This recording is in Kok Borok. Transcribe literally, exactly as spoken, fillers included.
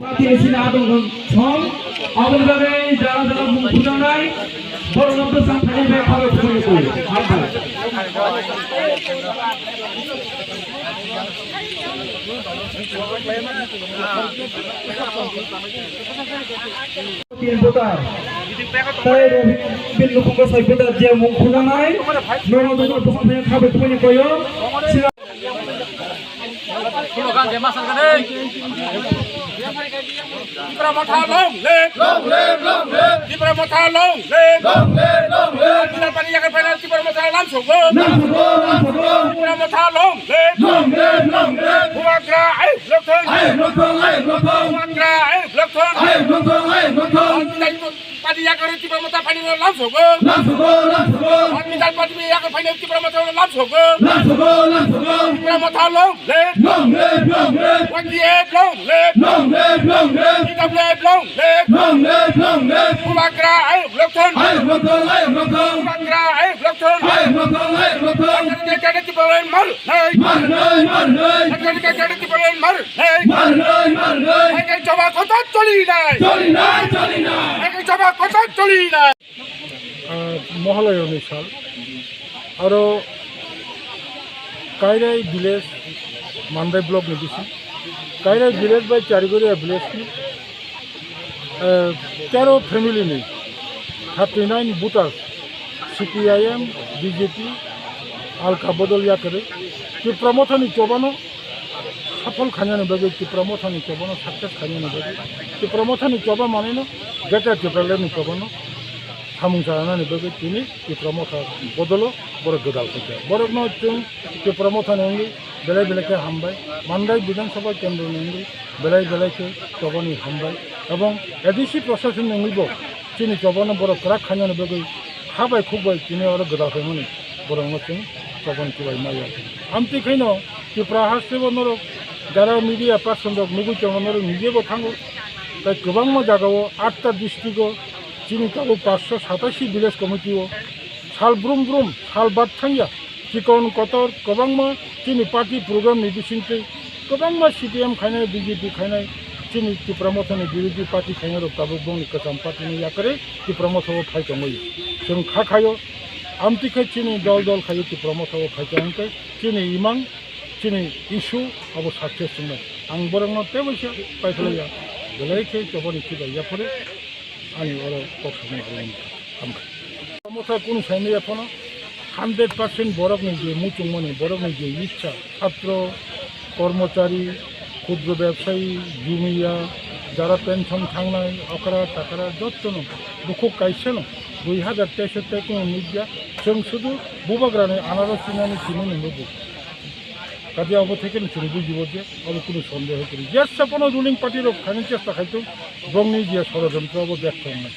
Tini sini adong song, aboni bagwi jara jara mung thujaknai, borokno bwsang thani bai kharo khubui koi. Hambai. Tin voter. Tai Robin Lukungo sai voter je mung thujaknai, nono joto bwsang thani khabai khubui koyo. Slogan de masal gane. Tipra Motha long live. Long live, long live. Tipra Motha long live. Long live, long live. Tipra Motha long live. Tipra Motha long live. Tipra Motha long live. Tipra Motha long live. Long live, long live. Bubagra ai lokthon. Ai lokthon, ai lokthon. Bubagra ai lokthon. Ai lokthon, ai lokthon. Party yakari Tipra Motha phaini lamsogo. Lamsogo, lamsogo. Party yakari phaini Tipra Motha lamsogo. Lamsogo, lamsogo. Tipra Motha long live. Long live, long live. Y T F long live. Long live, long live. T W F long live. Long live, long live. Bubagra ai lokthon. Ai lokthon, ai lokthon. Bubagra ai lokthon. Ai lokthon, ai lokthon. Yakari Tipra mar nai. Mar nai, mar nai. Yakari Tipra mar nai. Mar nai, mar nai. Yakari Tipra kotha choli nai. Choli nai, choli nai. Yakari Tipra kotha choli nai. Ah, Mohalayani sal. Aro Kairai village, Mandai block ni bisi. Kairai village bai Charigoria village ni, ah, tero family ni thirty nine voters, C P I M, B J P, Alka Bodol Yakari, Tipra Motha ni chobano safol khainani bagwi, Tipra Mothani chobano success khainani bagwi, Tipra Mothani choba manwino Greater Tipraland ni chobano samung chanani bagwi tini Tipra Motha bodolo borok gwdal khaikha. Borokno chwng Tipra Mothani wngwi belai belai khe hambai, Mandai Bidhan Sabha kendroni wngwi belai belai khe chobani hambai, ebong A D C prosasonni wngwibo chini chobano borok kwrak khainani bagwi ha bai khuk bai tini oro gwdal khaimani borokno chwng chobon chubai maya. Amtwi khaino Tripura hasteo norok jara media person rok nugwi tongo, norok nijebo thango. Tai kwbangma jagao atta district o chini tabuk paanch sho satashi village committee o sal brum brum, sal bat thangya, chikon kotor kwbangma chini party program ni bisingtwi kwbangma C P M khainai, B J P khainai, chini Tipra Mothani birodhi party khainai rok tabuk bongni kwcham party ni yakarwi Tipra Motha o phai tongwi. Chwng kha khaio, amtwi khe chini dol dol khaio Tipra Motha o phai tong khe chini imang, chini issue abo success wngnai. Ang borokno teibo se paiphlaiya, belai khe chobani khibai yaphore ani oro kok samung rwmani hamkha. Motha kunu saimaya phano hundred percent borokni je muchungmani, borokni je ichha, chhatro, kormochari, khudro bebsayi, jumiya, jara pension thangnai, okra takra jottono bukhuk kaisano dui hazar teis o tei kunu nukya, chwng sudu bubagrani anaro sinani simini nugo. Kaje abo thekeno chwng bujibo je abo kunu sondeho kwrwi. Jesa phano ruling party rok khaina chesta khaitong, bongni je sorojontro abo bertho wngnai.